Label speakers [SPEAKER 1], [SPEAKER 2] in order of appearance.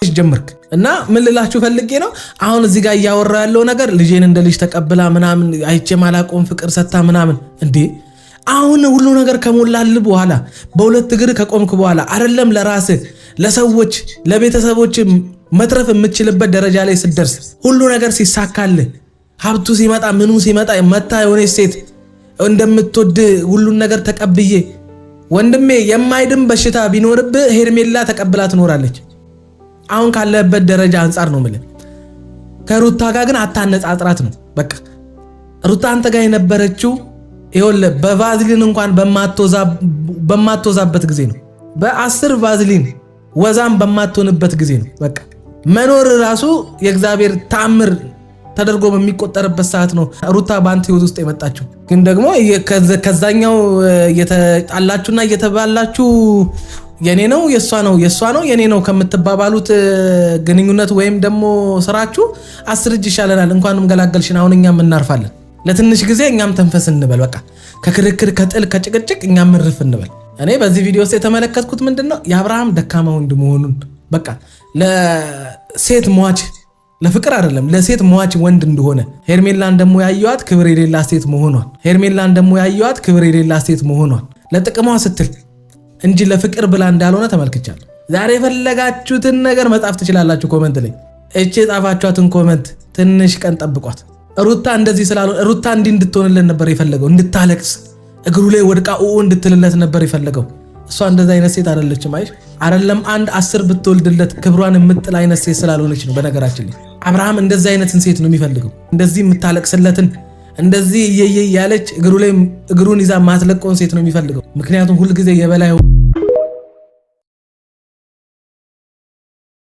[SPEAKER 1] ጀመርክ። እና ምን ልላችሁ ፈልጌ ነው፣ አሁን እዚህ ጋር እያወራ ያለው ነገር ልጄን እንደ ልጅ ተቀብላ ምናምን፣ አይቼ ማላቆም ፍቅር ሰታ ምናምን። እንዴ፣ አሁን ሁሉ ነገር ከሞላል በኋላ፣ በሁለት እግር ከቆምክ በኋላ፣ አይደለም ለራስህ፣ ለሰዎች፣ ለቤተሰቦች መትረፍ የምትችልበት ደረጃ ላይ ስትደርስ፣ ሁሉ ነገር ሲሳካልህ፣ ሀብቱ ሲመጣ፣ ምኑ ሲመጣ፣ መታ የሆነች ሴት እንደምትወድ ሁሉን ነገር ተቀብዬ፣ ወንድሜ፣ የማይድን በሽታ ቢኖርብህ ሄርሜላ ተቀብላ ትኖራለች። አሁን ካለበት ደረጃ አንጻር ነው የምልህ። ከሩታ ጋር ግን አታነጻጽራት ነው በቃ። ሩታ አንተ ጋር የነበረችው ይኸውልህ በቫዝሊን እንኳን በማትወዛበት ጊዜ ነው። በ10 ቫዝሊን ወዛም በማትሆንበት ጊዜ ነው። በቃ መኖር ራሱ የእግዚአብሔር ተአምር ተደርጎ በሚቆጠርበት ሰዓት ነው ሩታ በአንተ ህይወት ውስጥ የመጣችው። ግን ደግሞ ከዛኛው እየተጣላችሁና እየተባላችሁ የኔ ነው፣ የእሷ ነው፣ የእሷ ነው፣ የኔ ነው ከምትባባሉት ግንኙነት ወይም ደግሞ ስራችሁ 10 እጅ ይሻለናል። እንኳንም ገላገልሽን። አሁን እኛም እናርፋለን ለትንሽ ጊዜ፣ እኛም ተንፈስ እንበል። በቃ ከክርክር፣ ከጥል፣ ከጭቅጭቅ እኛም እርፍ እንበል። እኔ በዚህ ቪዲዮ ውስጥ የተመለከትኩት ምንድን ነው? የአብርሃም ደካማ ወንድ መሆኑን፣ በቃ ለሴት ሟች፣ ለፍቅር አይደለም ለሴት ሟች ወንድ እንደሆነ፣ ሄርሜላን ደግሞ ያየዋት ክብር የሌላ ሴት መሆኗን፣ ሄርሜላን ደግሞ ያየዋት ክብር የሌላ ሴት መሆኗን፣ ለጥቅሟ ስትል እንጂ ለፍቅር ብላ እንዳልሆነ ተመልክቻለሁ። ዛሬ የፈለጋችሁትን ነገር መጻፍ ትችላላችሁ comment ላይ። እቺ የጻፋችኋትን comment ትንሽ ቀን ጠብቋት። ሩታ እንደዚህ ስላልሆነ፣ ሩታ እንዲህ እንድትሆንለት ነበር የፈለገው። እንድታለቅስ፣ እግሩ ላይ ወድቃ ኡ እንድትልለት ነበር የፈለገው። እሷ እንደዚ አይነት ሴት አይደለችም። አይሽ አይደለም አንድ 10 ብትወልድለት ክብሯን የምጥል አይነት ሴት ስላልሆነች ነው። በነገራችን ላይ አብርሃም እንደዚህ አይነትን ሴት ነው የሚፈልገው። እንደዚህ የምታለቅስለትን፣ እንደዚህ እየየ ያለች እግሩ ላይ እግሩን ይዛ ማትለቀውን ሴት ነው የሚፈልገው። ምክንያቱም ሁልጊዜ የበላይ